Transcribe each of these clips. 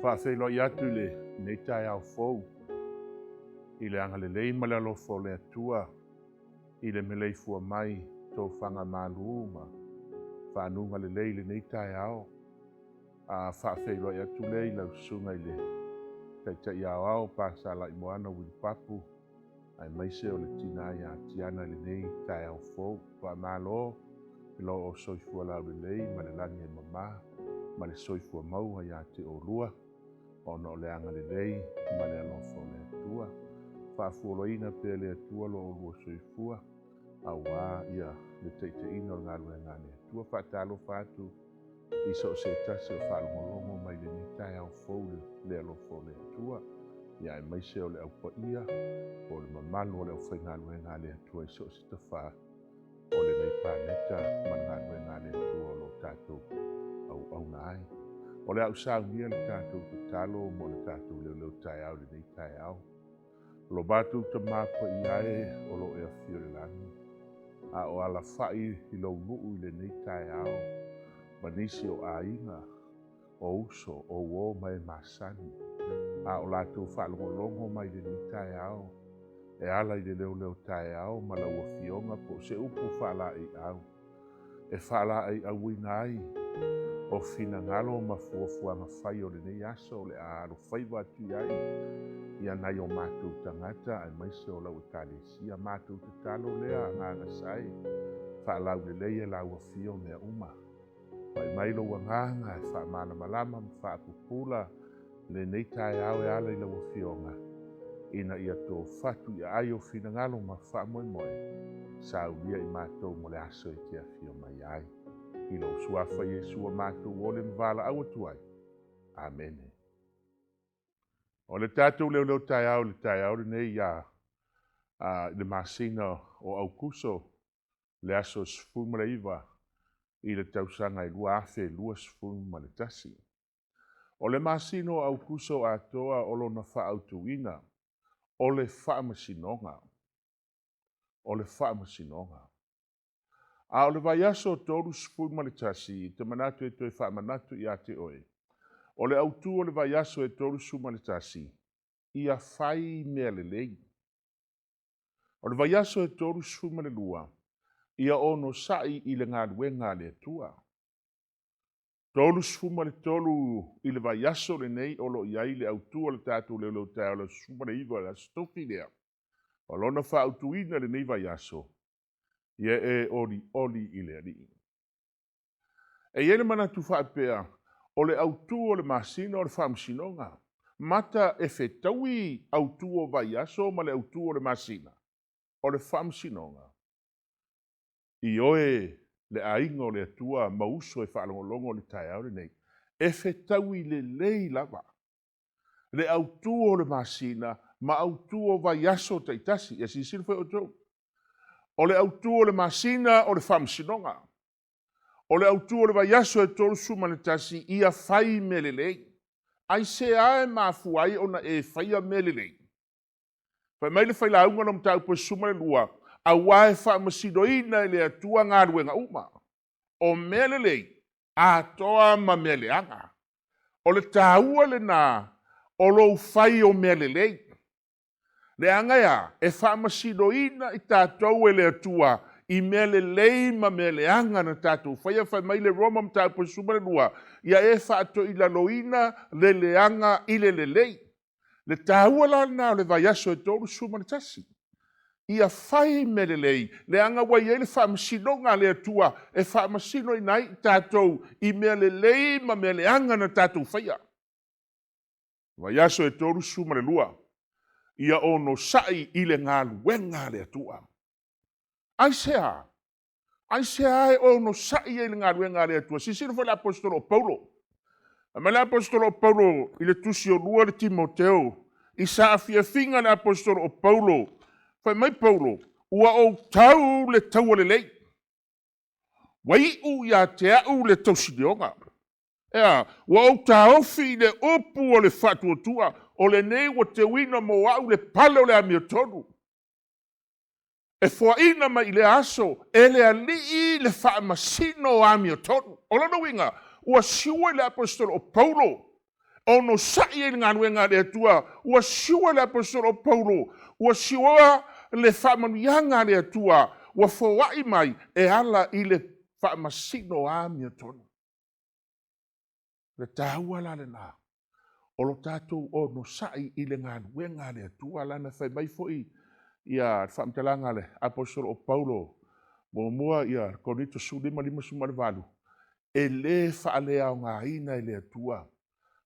Faafeiloai atu i lenei taeao fou i le agalelei ma le alofa o le Atua i le maleifua mai i tofaga malu ma fanuga lelei i lenei taeao. A faafeiloai atu lea i lau Susuga i le Taitai Aoao Pastor Laimoana Uili Papu aemaise o le tina ia Tiana i lenei taeao fou. Faamalo i lo o soifua laulelei ma le lagi e mama ma le soifua maua ia te oulua ona o le agalelei ma le alofa o le Atua. Faafualoina pea e le Atua lo oulua soifua aua le taitaiina o le galuega a le Atua. Faatalofa atu i so o se tasi o faalogologo mai i lenei taeao fou i le alofa o le Atua, aemaise o le au paia po o le mamalu o le aufaigaluega a le Atua i so o se tafa o lenei paneta ma le galuega a le Atua o lo o tatou auauna ai. O le a ou saunia le tatou tatalo mo le tatou leoleo taeao i lenei taeao. Lo matou Tama Paia e o lo o e afio i le lagi, a o alafai i lou nuu i lenei taeao ma nisi o aiga, o uso, o uo ma e masani, a o latou faalogologo mai i lenei taeao e ala i le leoleo taeao ma lau Afioga po o se upu faalaeiau e faalaeiauina ai o finagalo ma fuafuaga fai o lenei aso o le a alofaiva atu i ai ia nai o matou tagata aemaise o lau Ekalesia. Matou tatalo lea, Agaga Sae, faalaulelei e lau Afio mea uma. Fai mai lou Agaga e faamalamalama ma faapupula lenei taeao e ala i lau Afioga, ina ia tofatu i aai o finagalo ma faamoemoe, saulia i matou mo le aso e te afio mai ai. I lou Suafa Iesu ua matou ole ma valaau atu ai. Amene. O le tatou leoleo taeao i le taeao lenei i le masina o Aukuso, le aso 19 i le tausaga e 2021. O le masina o Aukuso atoa o lona faaautuina, o le faamasinoga. O le faamasinoga. A o le vaiaso 31, ou te manatu e toe faamanatu ia te oe, o le autu o le vaiaso e 31, ia fai mea lelei. O le vaiaso e 32, ia onosai i le galuega a le Atua. 33 i le vaiaso lenei o lo o i ai le autu o le tatou leoleo taeao i le aso 19, le aso Tofi lea, o lona faautuina i lenei vaiaso, ia e olioli i le Alii. E i ai le manatu faapea, o le autu o le masina o le faamasinoga. Mata e fetaui autu o vaiaso ma le autu o le masina, o le faamasinoga. Ioe le aiga o le Atua ma uso e faalogologo i le taeao lenei, e fetaui lelei lava le autu o le masina ma autu o vaiaso taitasi. Ia silasila foi outou, o le autu o le masina o le faamasinoga. O le autu o le vaiaso e 31, ia fai mea lelei. Aisea e mafua ai ona e faia mea lelei? Fai mai le failauga o le mataupu e 12, aua e faamasinoina e le Atua galuega uma, o mea lelei atoa ma mea leaga. O le taua lena o lou fai o mea lelei. Leaga e a? E faamasinoina i tatou e le Atua i mea lelei ma mea leaga na tatou faia. Fai mai le Roma mataupu e 12, ia e faatoilaloina le leaga i le lelei. Le taua la lena o le vaiaso e 31, ia fai mea lelei, leaga ua i ai le faamasinoga a le Atua e faamasinoina ai i tatou i mea lelei ma mea leaga na tatou faia. Vaiaso e 32, ia onosai i le galuega a le Atua. Aisea? Aisea e onosai ai i le galuega a le Atua? Silasila foi i le aposetolo o Paulo. Fai mai le aposetolo o Paulo i le tusi o 2 Timoteo, i saafiafiga a le aposetolo o Paulo, fai mai Paulo, ua ou tau le taua lelei, ua iu ia te au le tausilioga. E a? Ua ou taofi i le upu o le faatuatua, o lenei ua teuina mo au le pale o le amiotonu, e foaina mai i lea aso e le Alii le faamasino amiotonu. O lona uiga, ua sure le aposetolo o Paulo, Onosai ai i le galuega a le Atua. Ua sure le Aposetolo o Paulo, ua sure le faamanuiaga a le Atua ua foai mai e ala i le faamasino amiotonu. O le taua la lena o lo tatou onosai i le galuega a le Atua. Leaga fai mai foi le faamatalaga a le Aposetolo o Paulo, 1 Korinito 15:58, e le faaleaogaina e le Atua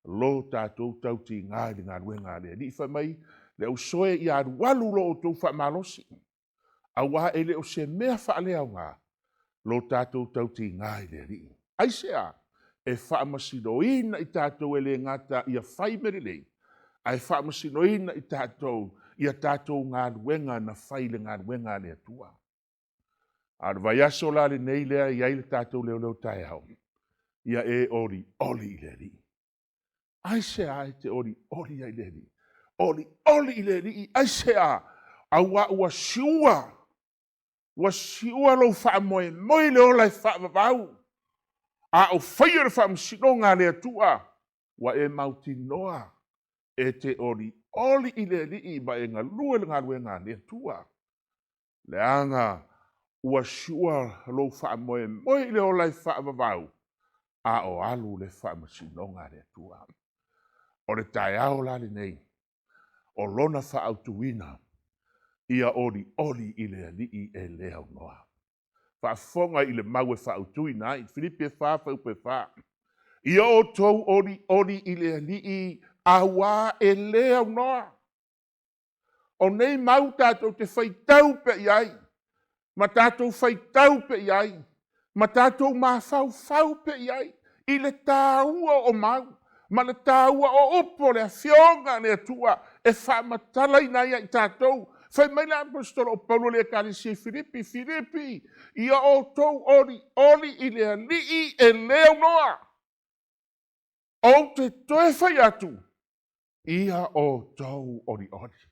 lo tatou tautiga i le galuega a le Alii. Fai mai le ausoe, ia alualu lo outou faamalosi, aua e le o se mea faaleaoga lo tatou tautiga i le Alii. Aisea? E faamasinoina i tatou e le gata ia fai mea lelei, ae faamasinoina i tatou i a tatou galuega na fai i le galuega a le Atua. A o le vaiaso la lenei lea e i ai le tatou leoleo taeao, ia e olioli i le Alii. Aisea e te olioli ai i le Alii? Olioli i le Alii, aisea? Aua ua sure, ua sure lou faamoemoe i le ola e faavavau. A o faia le faamasinoga a le Atua, ua e mautinoa e te olioli i le Alii ma e galue le galuega a le Atua. Leaga ua sure lou faamoemoe i le ola e faavavau, a o alu le faamasinoga a le Atua. O le taeao la lenei, o lona faaautuina, ia olioli i le Alii e le aunoa. Faafofoga i le mau e faautuina ai, Filipi e 4 fuaiupu e 4. Ia outou olioli i le Alii auā e le aunoa. O nei mau tatou te faitau pea i ai, ma tatou faitau pea i ai, ma tatou mafaufau pea i ai, i le taua o mau, ma le taua o upu o le Afioga a le Atua e faamatalaina ai ia i tatou. Fai mai le Aposetolo o Paulo i le ekalesia i Filipi, Filipi, ia outou olioli i le Alii e le aunoa. Ou te toe fai atu, ia outou olioli.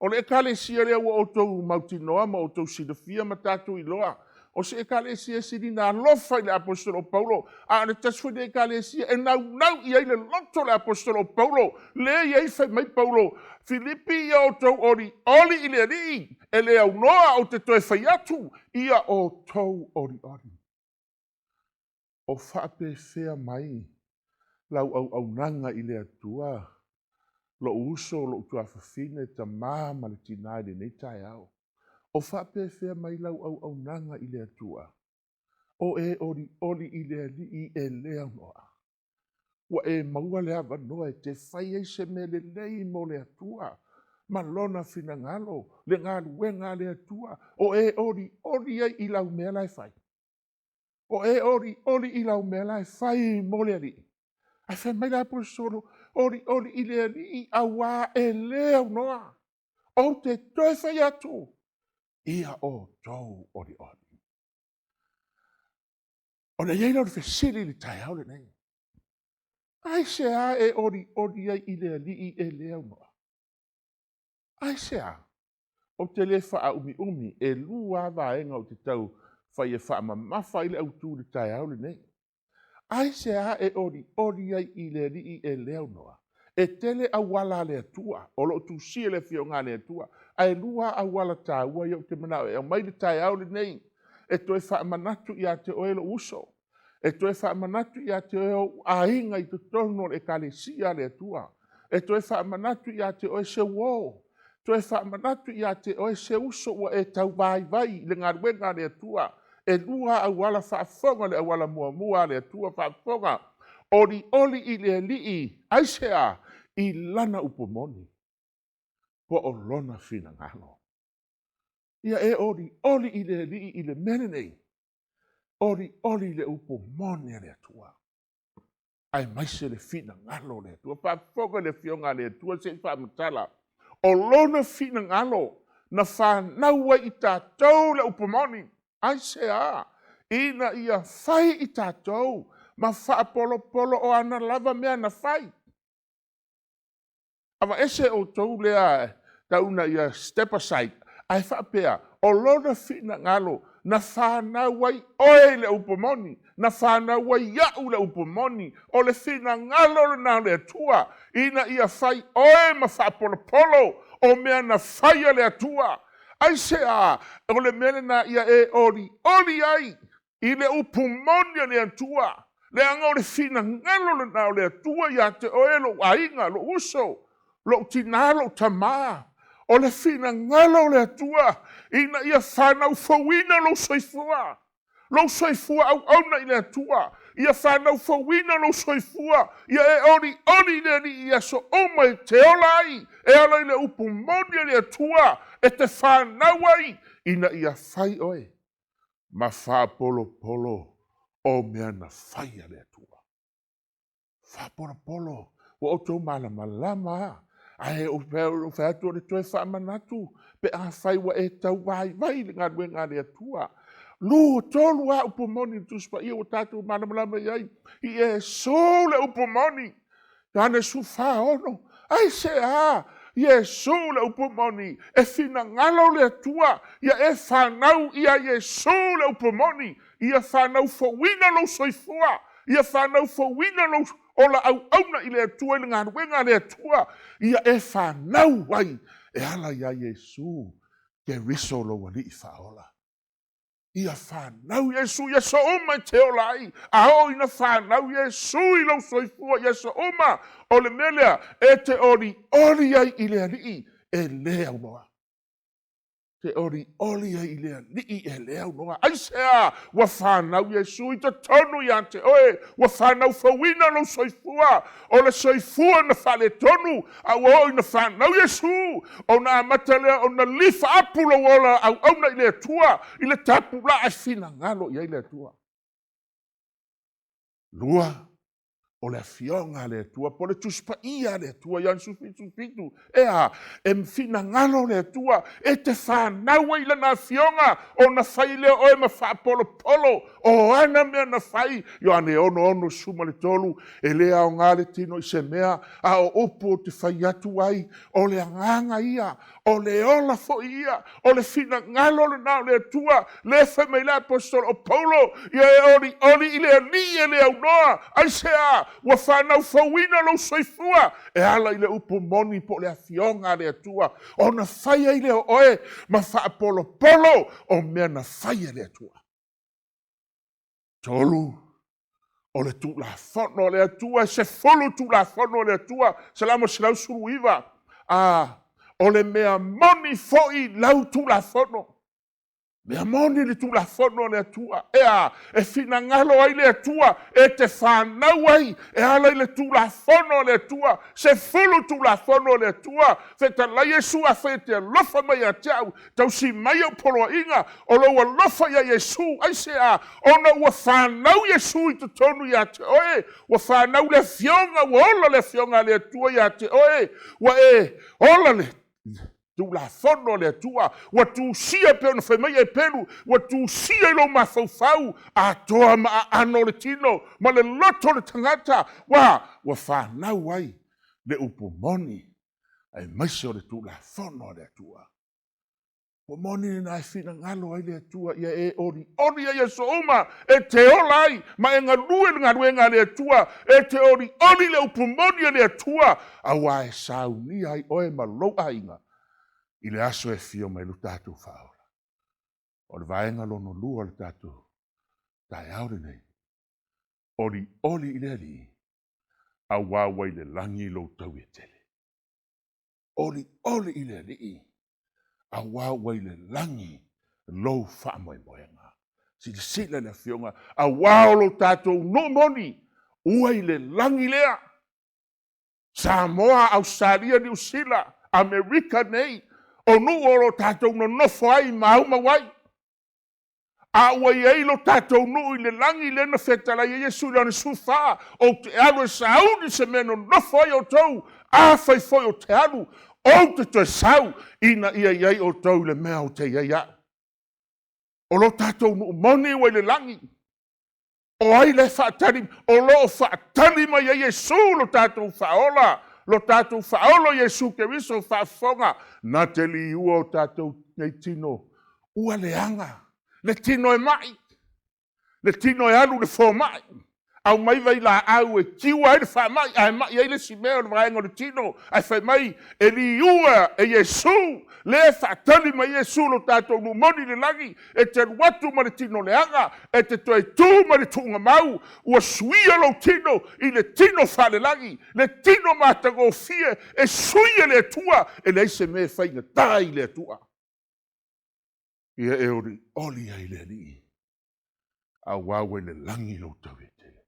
O le ekalesia lea ua outou mautinoa ma outou silafia ma tatou iloa, o se ekalesia e sili ona alofa i le Aposetolo o Paulo, a o le tasi foi lenei ekalesia e naunau i ai le loto o le Aposetolo o Paulo, lea e i ai fai mai Paulo, Filipi ia outou olioli i le Alii, e le aunoa ou te toe fai atu, ia outou olioli. O faapefea mai lau auaunaga i le Atua, lou uso, lou tuafafine, tama ma le tina i lenei taeao? O faapefea mai lau auaunaga i le Atua? O e olioli i le Alii e le aunoa. Ua e maua le avanoa e te fai ai se mea lelei mo le Atua ma lona finagalo, le galuega a le Atua. O e olioli ai i lau mea la e fai. O e olioli i lau mea la e fai mo le Alii. Ae fai mai le Aposetolo, olioli i le Alii auā e le aunoa. Ou te toe fai atu, ia outou olioli. Ona i ai lea o le fesili i le taeao lenei, aisea e olioli ai i le Alii e le aunoa? Aisea? Ou te le faaumiumi, e 2 lava vaega ou te tau fai e faamamafa ai le autu i le taeao lenei. Aisea e olioli ai i le Alii e le aunoa? E tele auala a le Atua, o lo o tusia i le Afioga a le Atua, ae 2 lava auala taua ia ou te manao e aumai le taeao lenei, e toe faamanatu ia te oe lou uso, e toe faamanatu ia te oe ou aiga i totonu o le Ekalesia a le Atua, e toe faamanatu ia te oe se uo, toe faamanatu ia te oe se uso ua e tauvaivai i le galuega a le Atua. E 2 lava auala, faafofoga i le auala muamua a le Atua, faafofoga, olioli i le Alii, aisea? I lana upu moni, po o lona finagalo. Ia e olioli i le Alii i le mea lenei, olioli i le upu moni a le Atua, aemaise le finagalo o le Atua. Faafofoga i le Afioga a le Atua se i faamatala, o lona finagalo na fanau ai i tatou le upu moni. Aisea? Ina ia fai i tatou ma faapolopolo o ana lava mea na fai. Aveese outou lea tau ina ia step aside, ae faapea, o lona finagalo Na fanau ai oe i le upu moni, na fanau ai iaʻu i le upu moni. O le finagalo lena o le Atua, ina ia fai oe ma faapolopolo o mea na fai a le Atua. Aisea? O le mea lena ia e olioli ai i le upu moni a le Atua, leaga o le finagalo lena o le Atua ia te oe lou aiga, lou uso, lou tinā, lou tamā. O le finagalo o le Atua ina ia fanau fouina lou soifua, lou soifua auauna i le Atua, ia fanau fouina lou soifua, ia e olioli i le Alii i aso uma e te ola ai, e ala i le upu moni a le Atua e te fanau ai, ina ia fai oe ma faapolopolo o mea na fai a le Atua. Faapolopolo, ua outou malamalama lava. Ae ou fai atu o le toe faamanatu pe afai ua e tau vaivai i le galuega a le Atua. 2, 3 lava upu moni o le Tusi Paia ua tatou malamalama i ai. Iesu le upu moni, Ioane 14:6. Aisea? Iesu le upu moni, e finagalo le Atua ia e fanau ia Iesu le upu moni, ia fanau fouina lou soifua, ia fanau fouina lou ola auauna i le Atua i le galuega a le Atua, ia e fanau ai e ala ia Iesu Keriso lou Alii Faaola. Ia fanau Iesu i aso uma e te ola ai. A oo ina fanau Iesu i lou soifua i aso uma, o le mea lea e te olioli ai i le Alii e le aunoa. Te olioli ai i le Alii e le aunoa. Aisea? Ua fanau Iesu i totonu ia te oe, ua fanau fouina lou soifua. O le soifua na faaletonu, a ua oo ina fanau Iesu, ona amata lea ona lifaapu lou ola auauna i le Atua, i le tapulaa e finagalo i ai le Atua. 2, o le afioga a le Atua, po o le Tusi Paia a le Atua, Ioane 17:7, e a? E finagalo le Atua e te fanau ai i lana afioga, ona fai lea o oe ma faapolopolo o ana mea na fai. Ioane 6:63, e le aoga le tino i se mea, a o upu ou te fai atu ai, o le agaga ia, o le ola foi ia, o le finagalo lena o le Atua, lea e fai mai le aposetolo o Paulo, ia e olioli i le Alii e le aunoa. Aisea? Ua fanau fouina lou soifua e ala i le upu moni po o le afioga a le Atua, ona fai ai lea o oe ma faapolopolo o mea na fai e le Atua. 3, o le Tulafono a le Atua, e 10 Tulafono a le Atua, Salamo 119, o le mea moni foi lau Tulafono. Mea moni le Tulafono a le Atua. E a? E finagalo ai le Atua e te fanau ai e ala i le Tulafono a le Atua. 10 Tulafono a le Atua. Fetalai Iesu, afai e te alofa mai ia te au, tausi mai au poloaiga, o lou alofa ia Iesu. Aisea? Ona ua fanau Iesu i totonu ia te oe, ua fanau le Afioga, ua ola le Afioga a le Atua ia te oe, ua e ola le Tulafono a le Atua, ua tusia pei ona fai mai Eperu, ua tusia i lou mafaufau atoa ma aano o le tino ma le loto o le tagata, ua fanau ai le upu moni, aemaise o le Tulafono a le Atua. Ua moni lena e finagalo ai le Atua ia e olioli ai aso uma, e te ola ai ma e galue le galuega a le Atua, e te olioli le upu moni a le Atua, aua e saunia ai oe ma lou aiga i le aso e afio mai lo tatou Faaola. O le vaega lona lua o le tatou taeao lenei, olioli i le Alii, aua ua i le lagi lou taui e tele. Olioli i le Alii, aua ua i le lagi lou faamoemoega. Silasila le Afioga, aua o lo tatou nuu moni, ua i le lagi lea. Samoa, Ausetalia, Niu Sila, Amerika nei, o nuu o lo tatou nonofo ai ma aumau ai. A ua i ai lo tatou nuu i le lagi lea na fetalai ai Iesu i Ioane 14, ou te alu e sauni se mea e nonofo ai outou, afai foi ou te alu, ou te toe sau, ina ia i ai outou i le mea ou te i ai au. O lo tatou nuu moni ua i le lagi. O ai le faatali? O lo o faatali mai ai Iesu lo tatou Faaola, lo tatou Faaolo Iesu Keriso faafofoga, na te liua o tatou nei tino ua leaga. Le tino e mai, le tino e alu i le fomai, aumai vailaau e cure ai le faamai, ae mai ai le isi mea o le vaega o le tino, ae fai mai e liua e Iesu, lea e faatali mai ai Iesu lo tatou nuu moni i le lagi, e te alu atu ma le tino leaga, e te toe tu mai le tuugamau, ua suia lou tino i le tino faalelagi, le tino matagofie e sui e le Atua, e leai se mea e faigata ai i le Atua. Ia e olioli ai i le Alii, aua ua i le lagi lou tauietele.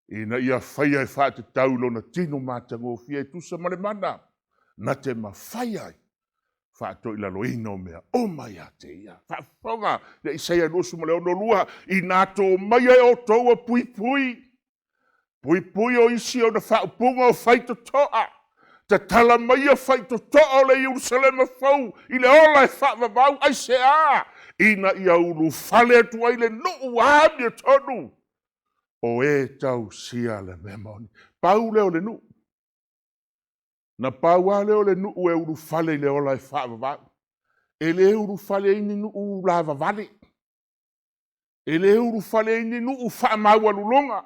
Ina ia faia e faatatau i lona tino matagofie e tusa ma le mana na te mafai ai faatoilaloina o mea uma ia te ia. Faafofoga ia Isaia 26:2, ina to maia e outou o puipui, puipui o isi ona faaupuga o faitotoa, tatala maia faitotoa o le Ierusalema fou i le ola e faavavau. Aisea? Ina ia ulufale atu ai le nuu amiotonu o e tausia le mea moni. Pau lea o le nuu. Na pau lava lea o le nuu e ulufale i le ola e faavavau. E le ulufale ai ni nuu ulavavale, e le ulufale ai ni nuu faamaualuluga,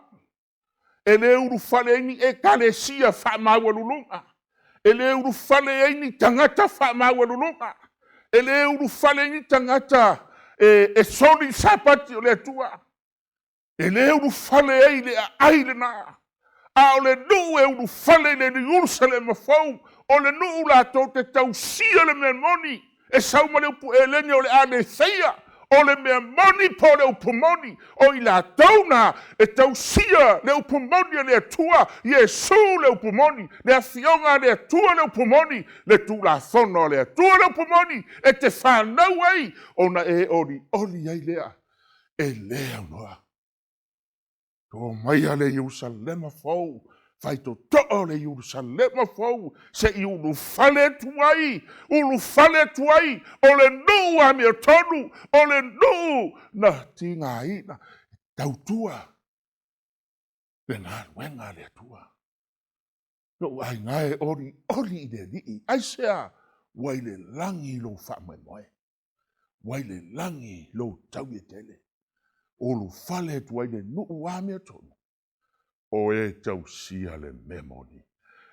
e le ulufale ai ni ekalesia faamaualuluga, e le ulufale ai ni tagata faamaualuluga, e le ulufale ai ni tagata e soli le Sapati o le Atua. E le ulufale ai i le aai lena, a o le nuu e ulufale i le Ierusalema fou, o le nuu latou te tausia le mea moni. E sau ma le upu Eleni o le aletheia, o le mea moni po o le upu moni. O i latou na e tausia le upu moni a le Atua, Iesu le upu moni, le Afioga a le Atua le upu moni, le Tulafono a le Atua le upu moni, e te fanau ai ona e olioli ai lea e le aunoa. To maia le Ierusalema fou, faitotoa o le Ierusalema fou, se i ulufale atu ai, ulufale atu ai o le nuu amiotonu, o le nuu na tigaina e tautua le galuega a le Atua. Lou aiga e, olioli i le Alii. Aisea? Ua i le lagi lou faamoemoe, ua i le lagi lou tauietele. Ulufale atu ai le nuu amiotonu o e tausia le mea moni.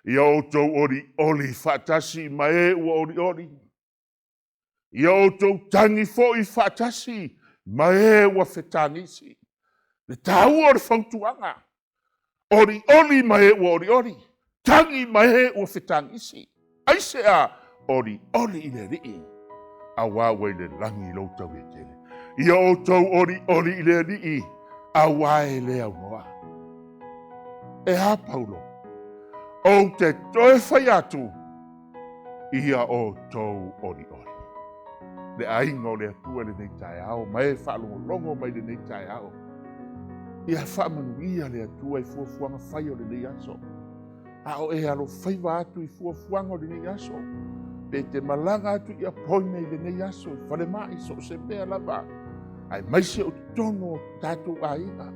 Ia outou olioli faatasi ma e ua olioli. Ia outou tagi foi faatasi ma e ua fetagisi. Le taua o le fautuaga, olioli ma e ua olioli, tagi ma e ua fetagisi. Aisea? Olioli i le Alii, aua ua i le lagi lou tauietele. Ia outou olioli i le Alii, aua e le aunoa. E a Paulo? Ou te toe fai atu, ia outou olioli. Le aiga o le Atua i lenei taeao, ma e faalogologo mai i lenei taeao, ia faamanuia le Atua i fuafuaga fai o lenei aso. A o e alofaiva atu i fuafuaga o lenei aso, pe te malaga atu i appointment i lenei aso, i falemai, so o se mea lava, aemaise o totonu o tatou aiga,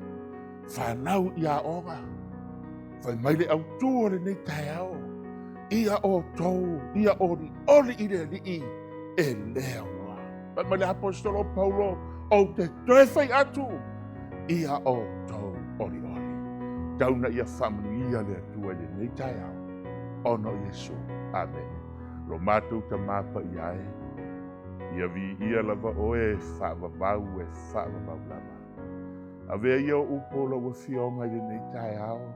fanau i aoga, fai mai le autu o lenei taeao, ia outou, ia olioli i le Alii, e le aunoa. Fai mai le aposetolo o Paulo, ou te toe fai atu, ia outou olioli. Tau na ia faamanuia le Atua i lenei taeao, ona o Iesu. Amene. Lo matou Tama Paia e, ia viia lava oe e faavavau e faavavau lava. Avea ia o upu o lau Afioga i lenei taeao,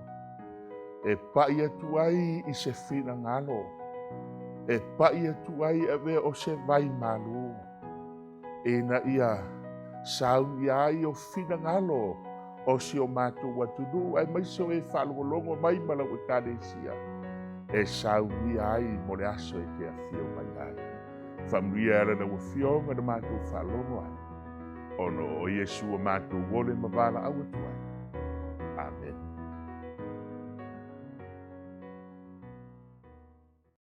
e pai atu ai i se finagalo, e pai atu ai e avea o se vai malu, ina ia saunia ai o finagalo o si o matou atunuu, aemaise o e faalogologo mai ma lau ekalesia, e saunia ai mo le aso e te afio mai ai. Faamanuia e ala i lau Afioga na matou faalogo ai, ona o Iesu ua matou ole ma valaau atu ai.